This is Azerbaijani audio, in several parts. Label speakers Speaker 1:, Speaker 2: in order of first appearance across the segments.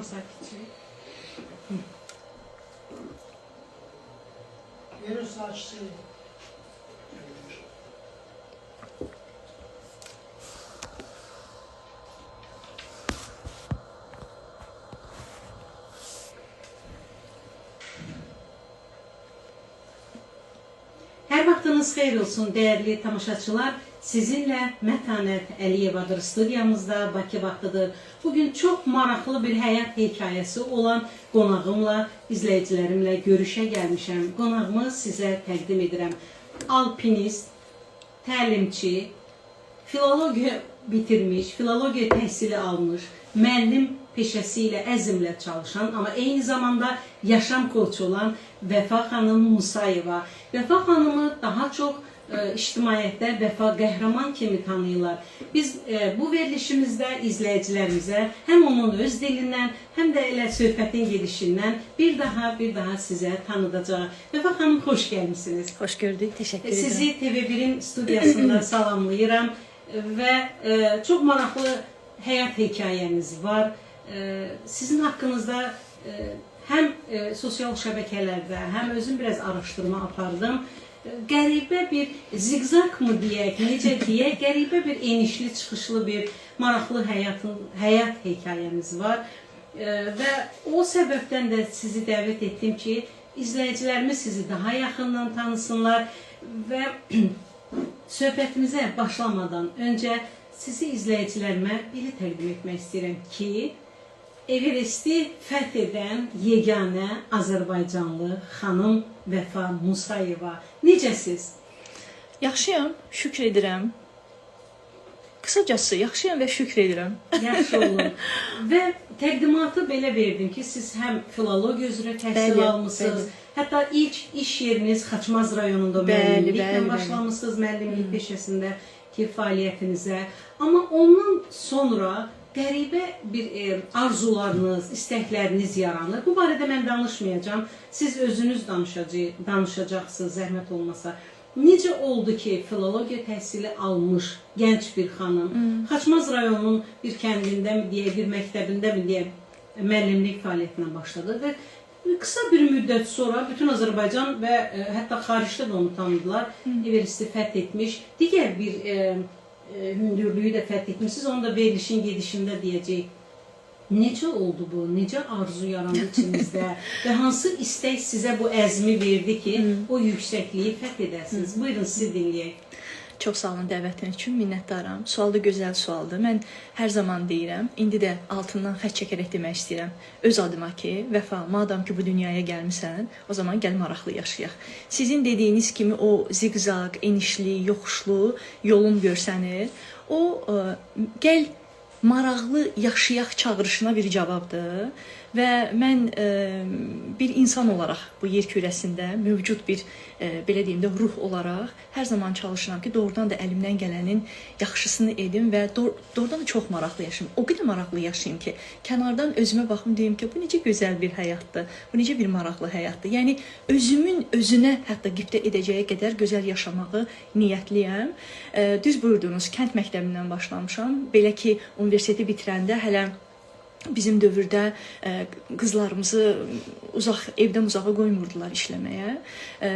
Speaker 1: Sakitçilik. Hər vaxtınız xeyir olsun, dəyərli tamaşaçılar. Sizinlə Mətanət Əliyevadır studiyamızda, Bakı vaxtıdır. Bugün çox maraqlı bir həyat hekayəsi olan qonağımla, izləyicilərimlə görüşə gəlmişəm. Qonağımı sizə təqdim edirəm. Alpinist, təlimçi, filologiya bitirmiş, filologiya təhsili almış, müəllim peşəsi ilə əzmlə çalışan, amma eyni zamanda yaşam koçu olan Vəfa xanım Musayeva. Vəfa xanımı daha çox ictimaiyyətdə Vəfa qəhrəman kimi tanıyırlar. Biz bu verilişimizdə izləyicilərimizə həm onun öz dilindən, həm də elə söhbətin gedişindən bir daha sizə tanıdacaq. Vəfa xanım, xoş gəlmisiniz.
Speaker 2: Xoş gördük, təşəkkür edirəm.
Speaker 1: Sizi TV1-in studiyasında salamlayıram və çox maraqlı həyat hekayəniz var. Sizin haqqınızda həm sosial şəbəkələrdə, həm özüm biraz araşdırma apardım. Qəribə bir ziqzaq mı deyək, necə deyək, qəribə bir enişli, çıxışlı bir maraqlı həyat hekayəmiz var. Və o səbəbdən də sizi dəvət etdim ki, izləyicilərimiz sizi daha yaxından tanısınlar və söhbətimizə başlamadan öncə sizi izləyicilərimə belə təqdim etmək istəyirəm ki, Everesti fəth edən yeganə Azərbaycanlı xanım Vəfa Musayeva. Necəsiz?
Speaker 2: Yaxşıyam, şükür edirəm. Qısacası, yaxşıyam və şükür edirəm.
Speaker 1: Yaxşı olun. Və təqdimatı belə verdim ki, siz həm filologiya üzrə təhsil almışsınız, hətta ilk iş yeriniz Xaçmaz rayonunda müəllimliklə başlamışsınız, müəllimlik peşəsindəki fəaliyyətinizə. Amma ondan sonra qəribə bir arzularınız, istəkləriniz yaranır. Bu barədə mən danışmayacağam. Siz özünüz danışacaqsınız, zəhmət olmasa. Necə oldu ki, filologiya təhsili almış gənc bir xanım, Xaçmaz rayonunun bir kəndində mi deyə, bir məktəbində mi deyə müəllimlik fəaliyyətinə başladı və qısa bir müddət sonra bütün Azərbaycan və hətta xaricdə də onu tanıdılar, Everesti fəth etmiş, digər bir hündürlüyü də fəth etmişsiniz, onu da verilişin gedişində deyəcək. Necə oldu bu? Necə arzu yarandı içinizdə? Və hansı istək sizə bu əzmi verdi ki, o yüksəkliyi fəth edəsiniz? Buyurun, sizi dinləyək.
Speaker 2: Çox sağ olun dəvətiniz üçün, minnətdaram. Sual da gözəl sualdır. Mən hər zaman deyirəm, indi də altından xətt çəkərək demək istəyirəm. Öz adıma ki, Vəfa, madam ki bu dünyaya gəlmisən, o zaman gəl maraqlı yaşayaq. Sizin dediyiniz kimi o ziqzaq, enişli, yoxuşlu yolum görsənir. O, gəl maraqlı yaşayaq çağırışına bir cavabdır. Və mən bir insan olaraq bu yer kürəsində mövcud bir, belə deyim də, ruh olaraq hər zaman çalışıram ki, doğrudan da əlimdən gələnin yaxşısını edim və doğrudan da çox maraqlı yaşayım. O qədər maraqlı yaşayım ki, kənardan özümə baxım, deyim ki, bu necə gözəl bir həyatdır, bu necə bir maraqlı həyatdır. Yəni, özümün özünə hətta qibtə edəcəyi qədər gözəl yaşamağı niyyətliyəm. Düz buyurdunuz, kənd məktəbindən başlamışam. Belə ki, universiteti bitirəndə hələ bizim dövrdə qızlarımızı evdən uzağa qoymurdular işləməyə.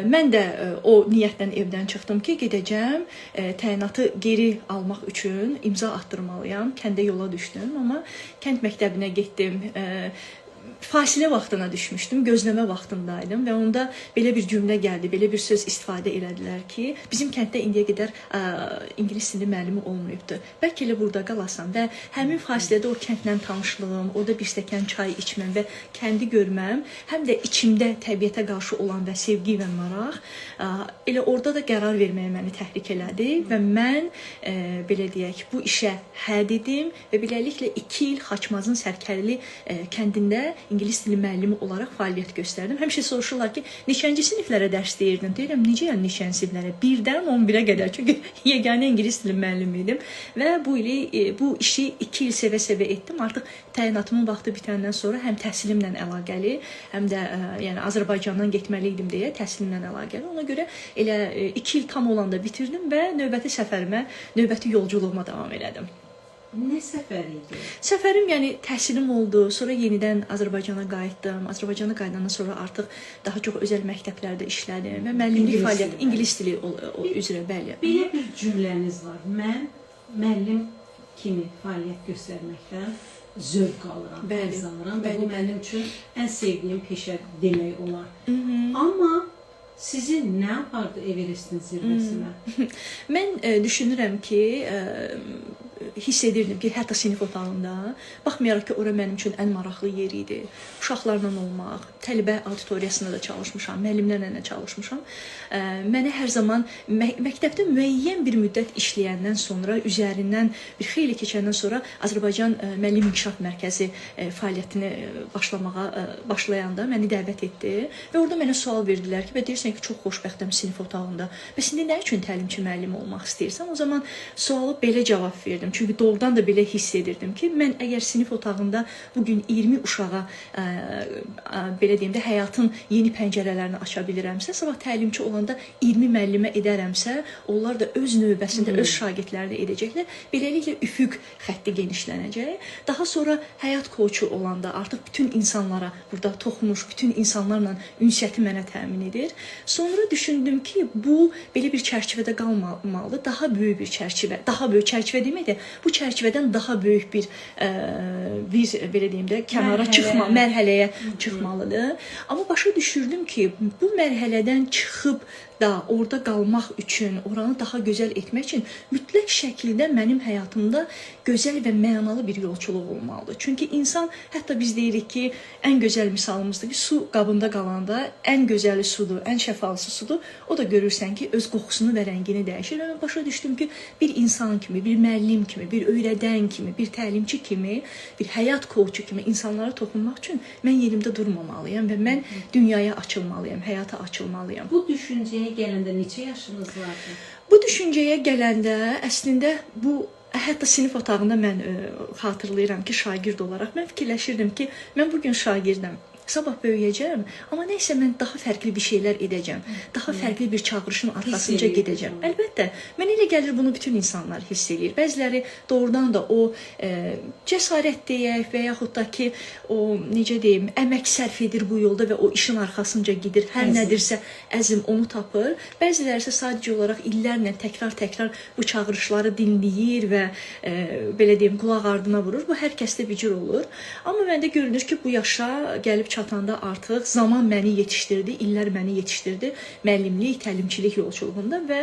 Speaker 2: Mən də o niyyətlə evdən çıxdım ki, gedəcəm, təyinatı geri almaq üçün imza atdırmalıyam. Kəndə yola düşdüm, amma kənd məktəbinə getdim. Fasilə vaxtına düşmüşdüm, gözləmə vaxtındaydım və onda belə bir cümlə gəldi, belə bir söz istifadə elədilər ki, bizim kənddə indiyə qədər ingilis dili müəllimi olmayıbdı. Bəlkə elə burada qalasan və həmin fasilədə o kəndlə tanışlığım, orada bir stəkan çay içməm və kəndi görməm, həm də içimdə təbiətə qarşı olan və sevgi və maraq, elə orada da qərar verməyə məni təhrik elədi və mən, belə deyək, bu işə hə dedim və beləliklə 2 il Xaçmazın Sərkərli kəndində ingilis dili müəllimi olaraq fəaliyyət göstərdim. Həmişə soruşurlar ki, neçənci siniflərə dərs deyirdin? Deyirəm, necə yəni neçənci siniflərə? 1-dən 11-ə qədər. Çünki yeganə ingilis dili müəllimi idim. Və bu işi 2 il sevə-sevə etdim. Artıq təyinatımın vaxtı bitəndən sonra həm təhsilimlə əlaqəli, həm də yəni Azərbaycandan getməli idim deyə təhsilimlə əlaqəli. Ona görə elə 2 il tam olanda bitirdim və növbəti səfərimə, növbəti yolculuğuma davam elədim.
Speaker 1: Nə səfər idi?
Speaker 2: Səfərim, yəni təhsilim oldu. Sonra yenidən Azərbaycana qayıtdım. Azərbaycana qayıdandan sonra artıq daha çox özəl məktəblərdə işlədim və müəllimlik fəaliyyəti ingilis dili üzrə, bəli.
Speaker 1: Belə bir cümləniz var. Mən müəllim kimi fəaliyyət göstərməkdən zövq alıram, həzz alıram və bu mənim üçün ən sevdiyim peşə demək olar. Amma sizi nə apardı Everestin zirvəsinə?
Speaker 2: Mən düşünürəm ki, hiss edirdim ki, hətta sinif otağında, baxmayaraq ki, ora mənim üçün ən maraqlı yer idi. Uşaqlarla olmaq, tələbə auditoriyasında da çalışmışam, müəllimlərlə də çalışmışam. Mənə hər zaman məktəbdə müəyyən bir müddət işləyəndən sonra, üzərindən bir xeyli keçəndən sonra Azərbaycan Müəllim İnkişaf Mərkəzi fəaliyyətini başlayanda məni dəvət etdi və orada mənə sual verdilər ki, və deyirsən ki, çox xoşbəxtəm sinif otağında. Bəs indi nə üçün təlimçi müəllim olmaq istəyirsən? O zaman sualı belə cavab verdim. Çünki doğrudan da belə hiss edirdim ki, mən əgər sinif otağında bugün 20 uşağa belə deyim də həyatın yeni pəncərələrini aça bilirəmsə, sabah təlimçi olanda 20 müəllimə edərəmsə, onlar da öz növbəsində öz şagirdlərini edəcəklər. Beləliklə üfüq xətti genişlənəcək. Daha sonra həyat koçu olanda artıq bütün insanlara burada toxunuş, bütün insanlarla ünsiyyəti mənə təmin edir. Sonra düşündüm ki, bu belə bir çərçivədə qalmamalıdır. Daha böyük bir çərçivə, daha böyük çərçivə demək də bu çərçivədən daha böyük bir belə deyim də kənara çıxma, mərhələyə çıxmalıdır. Amma başa düşürdüm ki, bu mərhələdən çıxıb da orada qalmaq üçün, oranı daha gözəl etmək üçün mütləq şəkildə mənim həyatımda gözəl və mənalı bir yolçuluq olmalıdır. Çünki insan, hətta biz deyirik ki, ən gözəl misalımızdır ki, su qabında qalanda ən gözəli sudur, ən şəfalısı sudur. O da görürsən ki, öz qoxusunu və rəngini dəyişir. Və mən başa düşdüm ki, bir insan kimi, bir müəllim kimi, bir öyrədən kimi, bir təlimçi kimi, bir həyat koçu kimi insanlara toxunmaq üçün mən yerimdə durmamalıyam və mən dünyaya açılmalıyam, həyata açılmalıyam.
Speaker 1: Bu düşüncəyə gələndə neçə yaşınız vardı?
Speaker 2: Bu düşüncəyə gələndə əslində bu hətta sinif otağında mən xatırlayıram ki, şagird olaraq mən fikirləşirdim ki, mən bugün şagirdəm. Sabah böyüyəcəm, amma nəysə mən daha fərqli bir şeylər edəcəm. Daha fərqli bir çağırışın arxasınca gedəcəm. Əlbəttə, mənə elə gəlir bunu bütün insanlar hiss eləyir. Bəziləri doğrudan da o cəsarət deyək və yaxud da ki, o necə deyim, əmək sərf edir bu yolda və o işin arxasınca gedir. Hər nədirsə əzm onu tapır. Bəziləri isə sadəcə olaraq illərlə təkrar-təkrar bu çağırışları dinləyir və belə deyim, qulaq ardına vurur. Bu hər kəsdə bir cür olur. Amma məndə görünür ki, bu yaşa gəlib çatanda artıq zaman məni yetişdirdi, illər məni yetişdirdi müəllimlik, təlimçilik yolçuluğunda və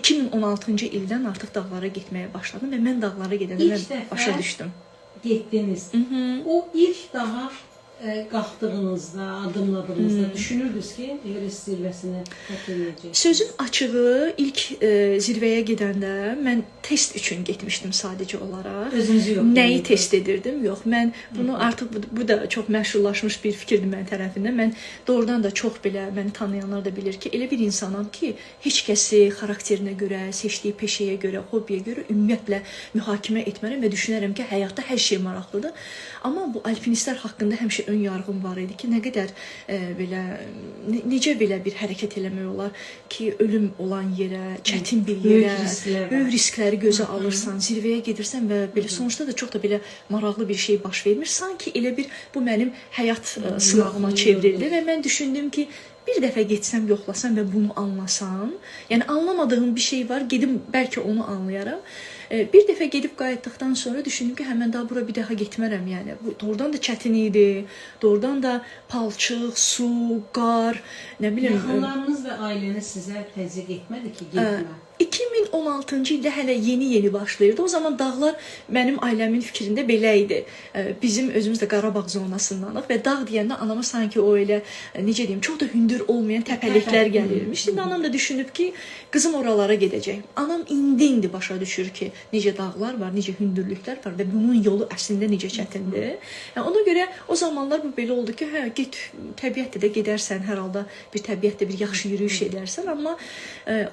Speaker 2: 2016-cı ildən artıq dağlara getməyə başladım və mən dağlara gedəndə mən başa düşdüm.
Speaker 1: Getdiniz. O ilk dağa qalxdığınızda, addımladığınızda düşünürdünüz ki, Everest zirvəsini fəth edəcəksiniz?
Speaker 2: Sözün açığı, ilk zirvəyə gedəndə mən test üçün getmişdim sadəcə olaraq.
Speaker 1: Özünüzü yox.
Speaker 2: Nəyi test edirdim? Yox, mən bunu artıq bu da çox məşhurlaşmış bir fikirdir mənim tərəfindən. Mən doğrudan da çox belə, məni tanıyanlar da bilir ki, elə bir insanam ki, heç kəsi xarakterinə görə, seçdiyi peşəyə görə, hobbiyə görə ümumiyyətlə mühakimə etmərəm və düşünərəm ki, həyatda hər şey maraqlıdır. Amma bu alpinistlər haqqında həmişə ön yarğım var idi ki, nə qədər belə, necə belə bir hərəkət eləmək olar ki, ölüm olan yerə, çətin bir yerə, böyük riskləri gözə alırsan, zirvəyə gedirsən və belə sonuçda da çox da belə maraqlı bir şey baş vermir. Sanki elə bir bu mənim həyat sınağıma çevrildi və mən düşündüm ki, bir dəfə getsəm, yoxlasam və bunu anlasam, yəni anlamadığım bir şey var, gedim bəlkə onu anlayaram. Bir dəfə gedib qayıtdıqdan sonra düşündüm ki, həmən daha bura bir daha getmərəm. Yəni bu doğrudan da çətin idi. Doğrudan da palçıq, su, qar, nə bilim.
Speaker 1: Yaxınlarınız və ailəniz sizə təzyiq etmədi ki, getmə?
Speaker 2: 2016-cı ildə hələ yeni-yeni başlayırdı. O zaman dağlar mənim ailəmin fikrində belə idi. Bizim özümüz də Qarabağ zonasındanıq və dağ deyəndə anama sanki o elə, necə deyim, çox da hündür olmayan təpəliklər gəlirmiş. İndi anam da düşünüb ki, qızım oralara gedəcək. Anam indi-indi başa düşür ki, necə dağlar var, necə hündürlüklər var və bunun yolu əslində necə çətindir. Yəni, ona görə o zamanlar bu belə oldu ki, hə, get təbiətdə də gedərsən, hər halda bir təbiətdə bir yaxşı yürüyüş edərsən. Amma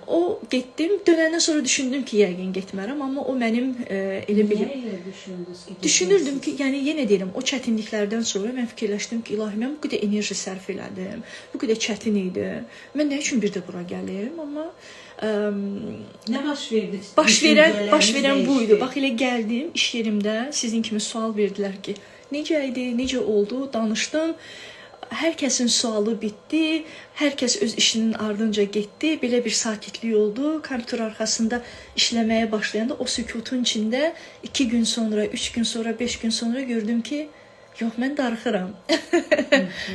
Speaker 2: o getdim. Dönəndən sonra düşündüm ki, yəqin getmərəm, amma o mənim elə bir...
Speaker 1: Niyə elə düşündünüz ki?
Speaker 2: Düşünürdüm ki, yəni yenə deyirəm, o çətinliklərdən sonra mən fikirləşdim ki, ilahi, mən bu qədər enerji sərf elədim, bu qədər çətin idi, mən nə üçün bir də bura gəlim? Amma
Speaker 1: Nə baş verdi?
Speaker 2: Baş verən bu idi. Bax elə gəldim iş yerimdə sizin kimi sual verdilər ki, necə idi, necə oldu, danışdım. Hər kəsin sualı bitdi, hər kəs öz işinin ardınca getdi. Belə bir sakitlik oldu. Kompüter arxasında işləməyə başlayanda o sükutun içində 2 gün sonra, 3 gün sonra, 5 gün sonra gördüm ki, yox, mən darıxıram.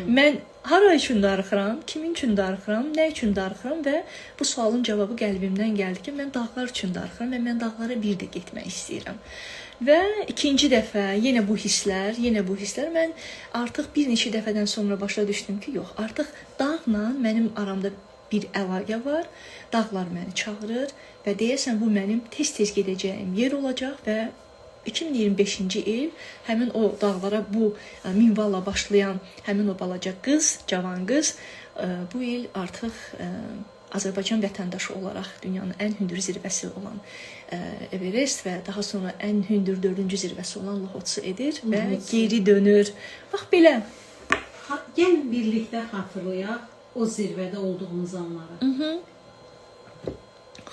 Speaker 2: Mən hara üçün darıxıram, kimin üçün darıxıram, nə üçün darıxıram və bu sualın cavabı qəlbimdən gəldi ki, mən dağlar üçün darıxıram və mən dağlara bir də getmək istəyirəm. Və ikinci dəfə yenə bu hisslər, mən artıq bir neçə dəfədən sonra başa düşdüm ki, yox, artıq dağla mənim aramda bir əlaqə var, dağlar məni çağırır və deyəsən bu mənim tez-tez gedəcəyim yer olacaq və 2025-ci il həmin o dağlara bu minvalla başlayan həmin o balaca qız, cavan qız bu il artıq Azərbaycan vətəndaşı olaraq dünyanın ən hündür zirvəsi olan Everest və daha sonra ən hündür 4-cü zirvəsi olan Lhotse edir və geri dönür. Bax belə.
Speaker 1: Gəlin birlikdə xatırlayaq o zirvədə olduğumuz anları.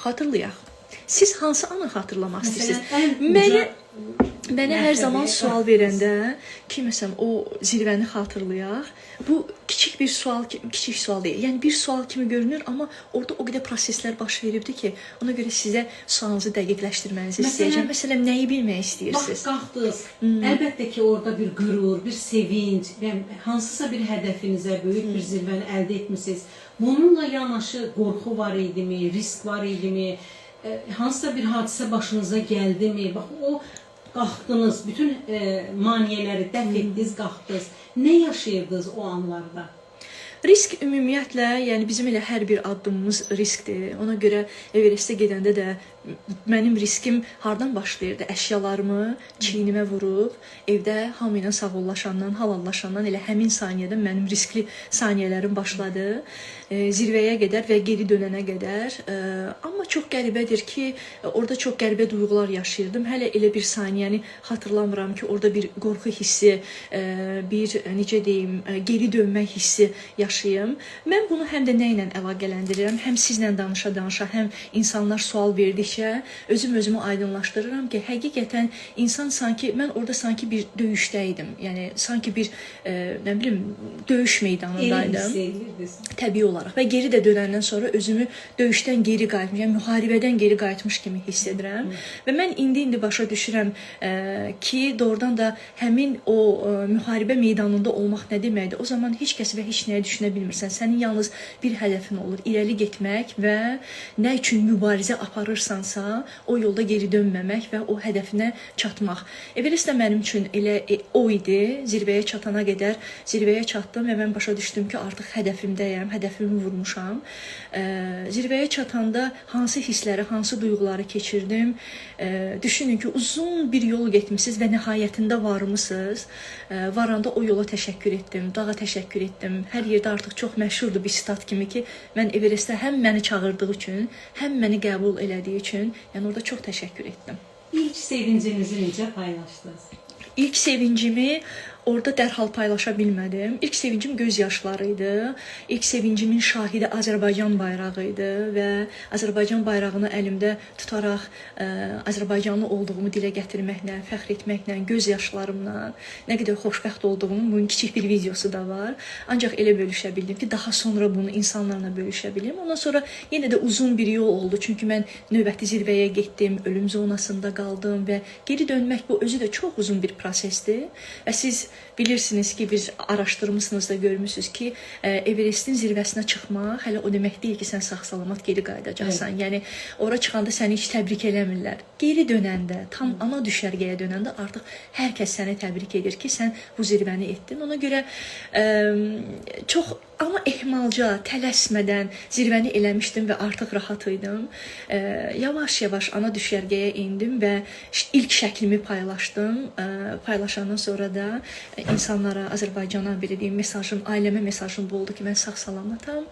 Speaker 2: Xatırlayaq. Siz hansı anı xatırlamaq istəyirsiniz? Mənə hər zaman sual verəndə ki, məsələn, o zirvəni xatırlayaq, bu kiçik bir sual, kiçik sual deyil. Yəni bir sual kimi görünür, amma orada o qədər proseslər baş veribdi ki, ona görə sizə sualınızı dəqiqləşdirmənizi istəyəcəm. Məsələn, nəyi bilmək istəyirsiniz?
Speaker 1: Bax, qalxdınız. Əlbəttə ki, orada bir qürur, bir sevinc, yəni hansısa bir hədəfinizə böyük bir zirvəni əldə etmisiniz. Bununla yanaşı qorxu var idimi, risk var idimi, hansısa bir hadisə başınıza gəldimi? Bax, o qalxdınız, bütün maneələri dəf etdiniz, qalxdınız. Nə yaşayırdınız o anlarda?
Speaker 2: Risk ümumiyyətlə, yəni bizim elə hər bir addımımız riskdir. Ona görə Everestə gedəndə də mənim riskim hardan başlayırdı? Əşyalarımı çiynimə vurub, evdə hamı ilə sağollaşandan, halallaşandan elə həmin saniyədə mənim riskli saniyələrim başladı. Zirvəyə qədər və geri dönənə qədər. Amma çox qəribədir ki, orada çox qəribə duyğular yaşayırdım. Hələ elə bir saniyəni xatırlamıram ki, orada bir qorxu hissi, bir, necə deyim, geri dönmək hissi yaşayım. Mən bunu həm də nə ilə əlaqələndirirəm? Həm sizlə danışa-danışa, həm insanlar sual verdikcə özüm özümü aydınlaşdırıram ki, həqiqətən insan sanki, mən orada sanki bir döyüşdə idim. Yəni, sanki bir, nə bilim, döyüş meydanındaydım. Təbii olaraq. Və geri də dönəndən sonra özümü döyüşdən geri qayıtmış, yəni müharibədən geri qayıtmış kimi hiss edirəm. Və mən indi-indi başa düşürəm ki, doğrudan da həmin o müharibə meydanında olmaq nə deməkdir? O zaman heç kəs və heç nəyə düşünə bilmirsən. Sənin yalnız bir hədəfin olur, irəli getmək və nə üçün mübarizə aparırsansa, o yolda geri dönməmək və o hədəfinə çatmaq. Everest də mənim üçün elə o idi. Zirvəyə çatana qədər zirvəyə çatdım və mən başa düşdüm ki, artıq hədəfimdəyəm, hədəfimi vurmuşam. Zirvəyə çatanda hansı hissləri, hansı duyğuları keçirdim? Düşünün ki, uzun bir yol getmişsiniz və nəhayətində varmısınız. Varanda o yola təşəkkür etdim, dağa təşəkkür etdim. Hər yerdə artıq çox məşhurdur bir sitat kimi ki, mən Everestə həm məni çağırdığı üçün, həm məni qəbul elədiyi üçün, yəni orada çox təşəkkür etdim.
Speaker 1: İlk sevincinizi necə paylaşdınız?
Speaker 2: İlk sevincimi orada dərhal paylaşa bilmədim. İlk sevincim göz yaşları idi. İlk sevincimin şahidi Azərbaycan bayrağı idi və Azərbaycan bayrağını əlimdə tutaraq Azərbaycanlı olduğumu dilə gətirməklə, fəxr etməklə, göz yaşlarımla nə qədər xoşbəxt olduğumun bunun kiçik bir videosu da var. Ancaq elə bölüşə bildim ki, daha sonra bunu insanlarla bölüşə bilim. Ondan sonra yenə də uzun bir yol oldu. Çünki mən növbəti zirvəyə getdim, ölüm zonasında qaldım və geri dönmək bu özü də çox uzun bir prosesdir. Və siz bilirsiniz ki, biz araşdırmışsınız da görmüsünüz ki, Everestin zirvəsinə çıxmaq hələ o demək deyil ki, sən sağ-salamat geri qayıdacaqsan. Evet. Yəni ora çıxanda səni heç təbrik eləmirlər. Geri dönəndə, tam ana düşərgəyə dönəndə artıq hər kəs səni təbrik edir ki, sən bu zirvəni etdin. Ona görə çox amma ehmalca, tələsmədən zirvəni eləmişdim və artıq rahat idim. Yavaş-yavaş ana düşərgəyə indim və ilk şəklimi paylaşdım. Paylaşandan sonra da insanlara, Azərbaycana belə deyim, mesajım, ailəmə mesajım bu oldu ki, mən sağ-salamatam,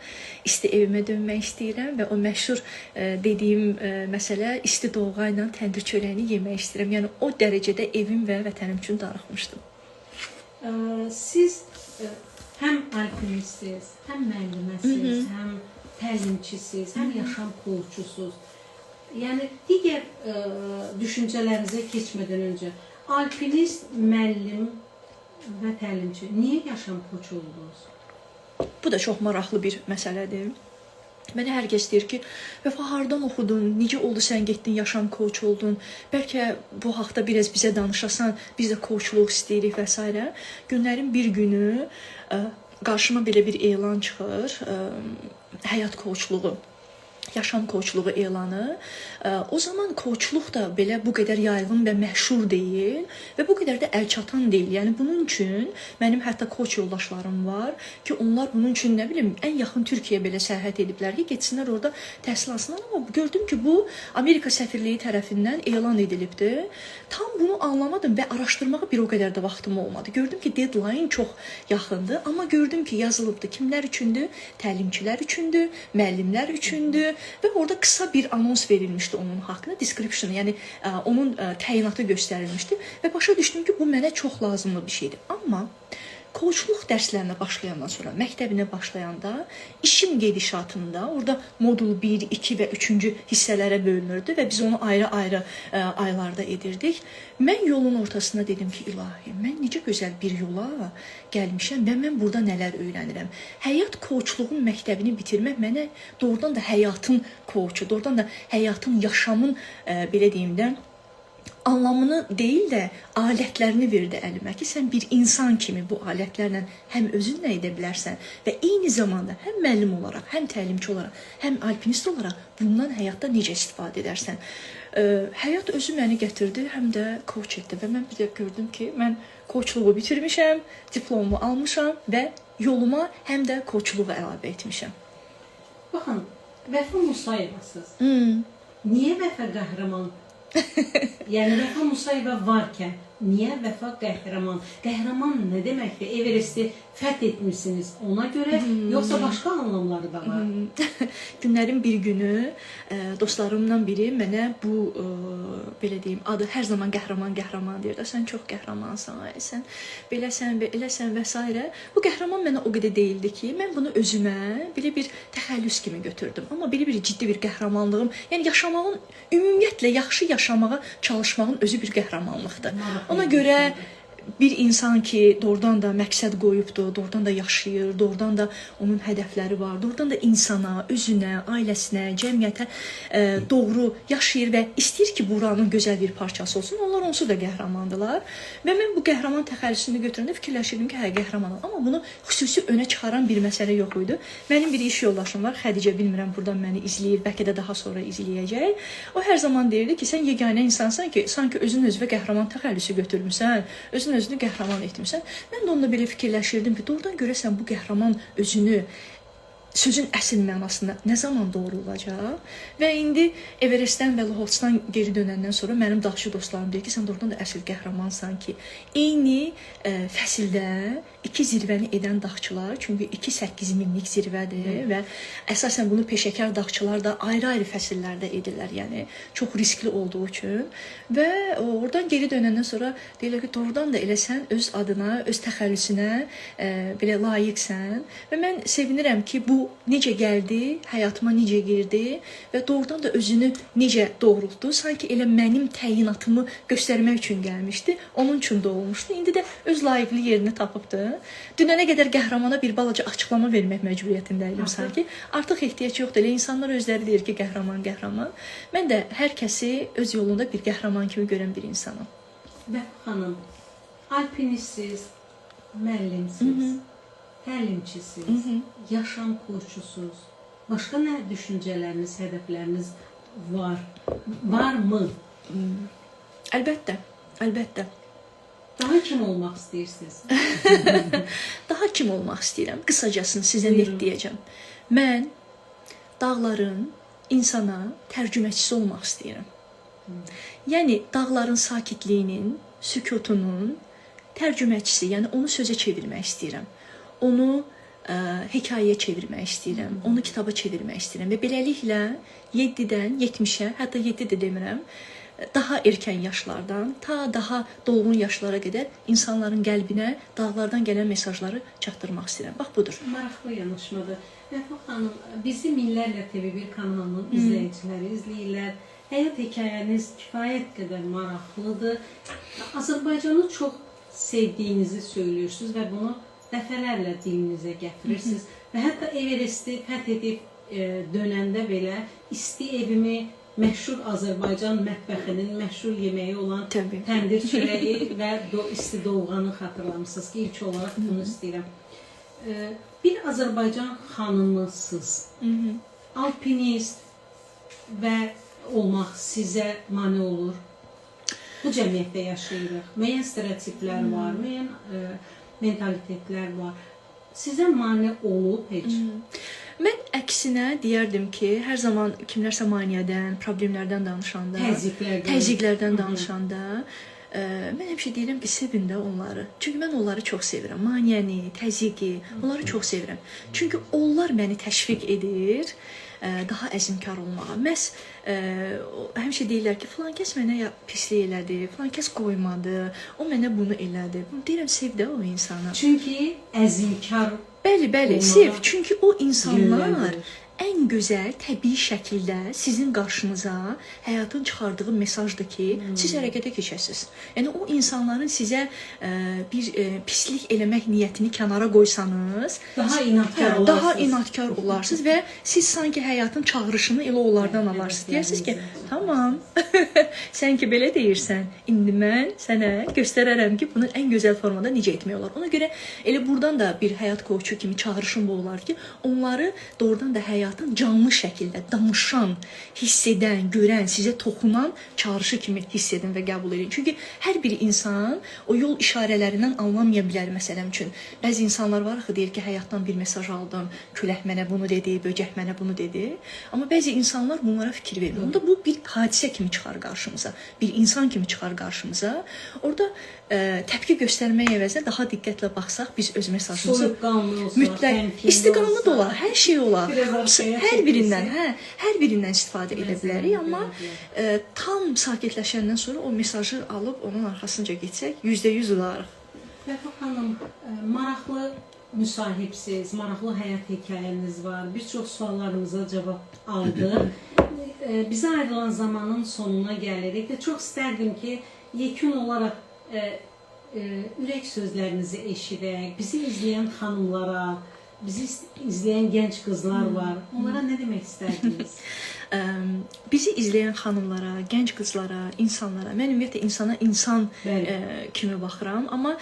Speaker 2: isti evimə dönmək istəyirəm və o məşhur dediyim məsələ isti doğğa ilə təndir çörəyini yemək istəyirəm. Yəni o dərəcədə evim və vətənim üçün darıxmışdım.
Speaker 1: Siz həm alpinistsiniz, həm müəlliməsiniz, həm təlimçisiz, həm yaşam koçusuz. Yəni digər düşüncələrinizə keçmədən öncə alpinist, müəllim və təlimçi niyə yaşam koçu oldunuz?
Speaker 2: Bu da çox maraqlı bir məsələdir. Mənə hər kəs deyir ki, Vəfa hardan oxudun, necə oldu sən getdin, yaşam koçu oldun, bəlkə bu haqda biraz bizə danışasan, biz də koçluq istəyirik və s. Günlərin bir günü qarşıma belə bir elan çıxır, həyat koçluğu, yaşam koçluğu elanı. O zaman koçluq da belə bu qədər yaygın və məşhur deyil və bu qədər də əlçatan deyil. Yəni bunun üçün mənim hətta koç yoldaşlarım var ki, onlar bunun üçün nə bilim ən yaxın Türkiyəyə belə səyahət ediblər ki, getsinlər orada təhsil alsınlar. Amma gördüm ki, bu Amerika səfirliyi tərəfindən elan edilibdi. Tam bunu anlamadım və araşdırmağa bir o qədər də vaxtım olmadı. Gördüm ki, deadline çox yaxındır, amma gördüm ki, yazılıbdı. Kimlər üçündür? Təlimçilər üçündür, müəllimlər üçündür. Və orada qısa bir anons verilmişdi onun haqqında, description, yəni onun təyinatı göstərilmişdi və başa düşdüm ki, bu mənə çox lazımlı bir şeydir. Amma koçluq dərslərinə başlayandan sonra, məktəbinə başlayanda, işin gedişatında orada modul 1, 2 və 3-cü hissələrə bölünürdü və biz onu ayrı-ayrı aylarda edirdik. Mən yolun ortasında dedim ki, ilahi, mən necə gözəl bir yola gəlmişəm və mən burada nələr öyrənirəm. Həyat koçluğun məktəbini bitirmək mənə doğrudan da həyatın koçu, doğrudan da həyatın, yaşamın, belə deyim də, anlamını deyil də alətlərini verdi əlimə ki, sən bir insan kimi bu alətlərlə həm özünlə edə bilərsən və eyni zamanda həm müəllim olaraq, həm təlimçi olaraq, həm alpinist olaraq bundan həyatda necə istifadə edərsən. Həyat özü məni gətirdi, həm də koç etdi və mən bir də gördüm ki, mən koçluğu bitirmişəm, diplomumu almışam və yoluma həm də koçluğu əlavə etmişəm.
Speaker 1: Baxın, Vəfa Musayevasız. Niyə Vəfa qəhrəman? Yəni Vəfa Musayeva varkən niyə Vəfa qəhrəman? Qəhrəman nə deməkdir? Everesti fəth etmişsiniz ona görə, yoxsa başqa anlamları da var?
Speaker 2: Günlərin bir günü dostlarımdan biri mənə bu, belə deyim, adı hər zaman qəhrəman, qəhrəman deyir də, sən çox qəhrəmansan, sən beləsən, eləsən və s. Bu qəhrəman mənə o qədər deyildi ki, mən bunu özümə belə bir təxəllüs kimi götürdüm. Amma belə bir ciddi bir qəhrəmanlığım, yəni yaşamağın, ümumiyyətlə yaxşı yaşamağa çalışmağın özü bir qəhrəmanlıqdır. Ona görə bir insan ki, doğrudan da məqsəd qoyubdur, doğrudan da yaşayır, doğrudan da onun hədəfləri var, doğrudan da insana, özünə, ailəsinə, cəmiyyətə doğru yaşayır və istəyir ki, buranın gözəl bir parçası olsun. Onlar onsuz da qəhrəmandılar. Və mən bu qəhrəman təxəllüsünü götürəndə fikirləşirdim ki, hə, qəhrəmanam. Amma bunu xüsusi önə çıxaran bir məsələ yox idi. Mənim bir iş yoldaşım var, Xədicə, bilmirəm, buradan məni izləyir, bəlkə də daha sonra izləyəcək. O hər zaman deyirdi ki, sən yeganə insansan ki, sanki özün özünə qəhrəman təxəllüsü götürmüsən, özün özünü qəhrəman etmirsən. Mən də onunla belə fikirləşirdim ki, doğrudan görəsən bu qəhrəman özünü sözün əsl mənasında nə zaman doğru olacaq? Və indi Everestdən və Lhotzdan geri dönəndən sonra mənim dağçı dostlarım deyir ki, sən doğrudan da əsl qəhrəmansan ki, eyni fəsildə iki zirvəni edən dağçılar, çünki 2-8 minlik zirvədir və əsasən bunu peşəkar dağçılar da ayrı-ayrı fəsillərdə edirlər, yəni çox riskli olduğu üçün. Və oradan geri dönəndən sonra deyirlər ki, doğrudan da elə sən öz adına, öz təxəllüsünə belə layiqsən. Və mən sevinirəm ki, bu necə gəldi, həyatıma necə girdi və doğrudan da özünü necə doğrultdu. Sanki elə mənim təyinatımı göstərmək üçün gəlmişdi, onun üçün doğulmuşdu. İndi də öz layiqli yerini tapıbdı. Dünənə qədər qəhrəmana bir balaca açıqlama vermək məcburiyyətində idim sanki. Artıq ehtiyac yoxdur. Elə insanlar özləri deyir ki, qəhrəman, qəhrəman. Mən də hər kəsi öz yolunda bir qəhrəman kimi görən bir insanam.
Speaker 1: Vəfa xanım, alpinistsiz, müəllimsiz, təlimçisiz, yaşam koçusuz. Başqa nə düşüncələriniz, hədəfləriniz var? Var mı?
Speaker 2: Əlbəttə, əlbəttə.
Speaker 1: Daha kim olmaq istəyirsiniz?
Speaker 2: Daha kim olmaq istəyirəm? Qısacasını sizə net deyəcəm. Mən dağların insana tərcüməçisi olmaq istəyirəm. Yəni dağların sakitliyinin, sükutunun tərcüməçisi, yəni onu sözə çevirmək istəyirəm. Onu hekayəyə çevirmək istəyirəm, onu kitaba çevirmək istəyirəm və beləliklə 7-dən 70-ə, hətta 7 də demirəm, daha erkən yaşlardan ta daha dolğun yaşlara qədər insanların qəlbinə dağlardan gələn mesajları çatdırmaq istəyirəm. Bax budur.
Speaker 1: Maraqlı yanaşmadır. Vəfa xanım, bizi minlərlə TV1 kanalının izləyiciləri izləyirlər. Həyat hekayəniz kifayət qədər maraqlıdır. Azərbaycanı çox sevdiyinizi söylüyorsunuz və bunu dəfələrlə dilinizə gətirirsiniz. Və hətta Everesti fəth edib dönəndə belə isti evimi məşhur Azərbaycan mətbəxinin məşhur yeməyi olan təndir çörəyi və isti dovğanı xatırlamışsınız ki, ilk olaraq bunu istəyirəm. Bir Azərbaycan xanımısınız, alpinist və olmaq sizə mane olur. Bu cəmiyyətdə yaşayırıq. Müəyyən stereotiplər var, müəyyən mentalitetlər var. Sizə mane olub heç?
Speaker 2: Mən əksinə deyərdim ki, hər zaman kimlərsə maneədən, problemlərdən danışanda, təzyiqlərdən danışanda, mən həmişə deyirəm ki, sevin də onları. Çünki mən onları çox sevirəm. Maneəni, təzyiqi, onları çox sevirəm. Çünki onlar məni təşviq edir daha əzmkar olmağa. Məhz həmişə deyirlər ki, filan kəs mənə pislik elədi, filan kəs qoymadı, o mənə bunu elədi. Deyirəm, sev də o insanı.
Speaker 1: Çünki əzmkar.
Speaker 2: Bəli, bəli, sev. Çünki o insanlar ən gözəl, təbii şəkildə sizin qarşınıza həyatın çıxardığı mesajdır ki, siz hərəkətə keçəsiniz. Yəni, o insanların sizə bir pislik eləmək niyyətini kənara qoysanız,
Speaker 1: daha inadkar olarsınız.
Speaker 2: Daha inadkar olarsınız və siz sanki həyatın çağırışını elə onlardan alarsınız. Deyirsiniz ki, tamam, sən ki belə deyirsən, indi mən sənə göstərərəm ki, bunu ən gözəl formada necə etmək olar. Ona görə elə buradan da bir həyat koçu kimi çağırışım bu olar ki, onları doğrudan da həyat canlı şəkildə danışan, hiss edən, görən, sizə toxunan çağırışı kimi hiss edin və qəbul edin. Çünki hər bir insan o yol işarələrindən anlamaya bilər, məsələn üçün. Bəzi insanlar var axı, deyir ki, həyatdan bir mesaj aldım, külək mənə bunu dedi, böcək mənə bunu dedi. Amma bəzi insanlar bunlara fikir vermir. Onda bu bir hadisə kimi çıxar qarşımıza, bir insan kimi çıxar qarşımıza. Orada təpki göstərmək əvəzinə daha diqqətlə baxsaq, biz öz mesajımızı mütləq istiqanlı da olar, hər şey olar. Hər birindən, hər birindən istifadə edə bilərik, amma tam sakitləşəndən sonra o mesajı alıb onun arxasınca getsək %100 olarıq.
Speaker 1: Vəfa xanım, maraqlı müsahibsiz, maraqlı həyat hekayəniz var. Bir çox suallarımıza cavab aldıq. Bizə ayrılan zamanın sonuna gəlirik və çox istərdim ki, yekun olaraq ürək sözlərinizi eşidək, bizi izləyən xanımlara, bizi izləyən gənc qızlar var. Onlara nə demək istərdiniz?
Speaker 2: Bizi izləyən xanımlara, gənc qızlara, insanlara, mən ümumiyyətlə insana insan kimi baxıram, amma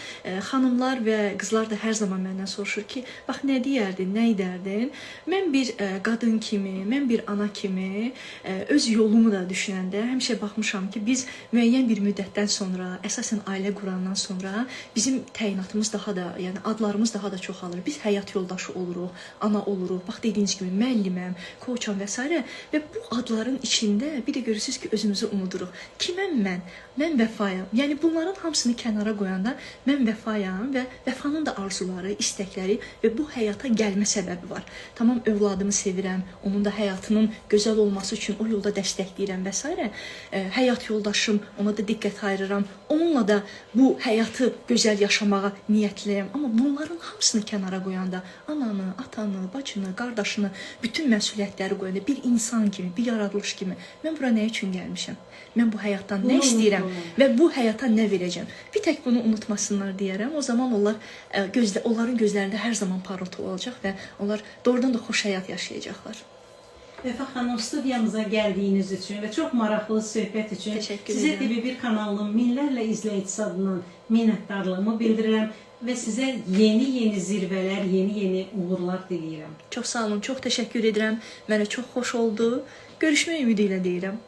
Speaker 2: xanımlar və qızlar da hər zaman məndən soruşur ki, bax nə deyərdin, nə edərdin? Mən bir qadın kimi, mən bir ana kimi öz yolumu da düşünəndə həmişə baxmışam ki, biz müəyyən bir müddətdən sonra, əsasən ailə qurandan sonra bizim təyinatımız daha da, yəni adlarımız daha da çoxalır. Biz həyat yoldaşı oluruq, ana oluruq, bax dediyiniz kimi müəlliməm, koçam və s. və bu adların içində bir də görürsünüz ki, özümüzü unuduruq. Kiməm mən? Mən Vəfayam. Yəni bunların hamısını kənara qoyanda mən Vəfayam və Vəfanın da arzuları, istəkləri və bu həyata gəlmə səbəbi var. Tamam, övladımı sevirəm, onun da həyatının gözəl olması üçün o yolda dəstəkləyirəm və s. Həyat yoldaşım, ona da diqqət ayırıram. Onunla da bu həyatı gözəl yaşamağa niyyətliyəm. Amma bunların hamısını kənara qoyanda ananı, atanı, bacını, qardaşını, bütün məsuliyyətləri qoyanda bir insan kimi, bir yaradılış kimi mən bura nə üçün gəlmişəm? Mən bu həyatdan nə istəyirəm və bu həyata nə verəcəm? Bir tək bunu unutmasınlar deyərəm. O zaman onlar onların gözlərində hər zaman parıltı olacaq və onlar doğrudan da xoş həyat yaşayacaqlar.
Speaker 1: Vəfa xanım, studiyamıza gəldiyiniz üçün və çox maraqlı söhbət üçün sizə TV1 kanalının minlərlə izləyicisi adından minnətdarlığımı bildirirəm və sizə yeni-yeni zirvələr, yeni-yeni uğurlar diləyirəm.
Speaker 2: Çox sağ olun, çox təşəkkür edirəm. Mənə çox xoş oldu. Görüşmək ümidi ilə deyirəm.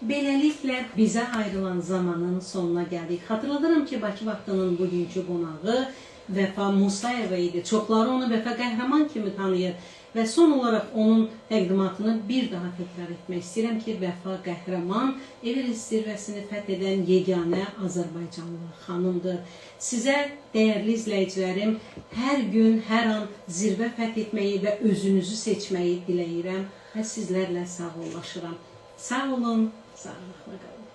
Speaker 1: Beləliklə bizə ayrılan zamanın sonuna gəldik. Xatırladıram ki, Bakı Vaxtının bugünkü qonağı Vəfa Musayeva idi. Çoxları onu Vəfa Qəhrəman kimi tanıyır və son olaraq onun təqdimatını bir daha təkrar etmək istəyirəm ki, Vəfa Qəhrəman Everest zirvəsini fəth edən yeganə Azərbaycanlı xanımdır. Sizə, dəyərli izləyicilərim, hər gün, hər an zirvə fəth etməyi və özünüzü seçməyi diləyirəm və sizlərlə sağollaşıram. Sağ olun, sağlıqla qalın.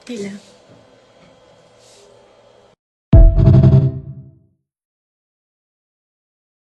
Speaker 2: Belə.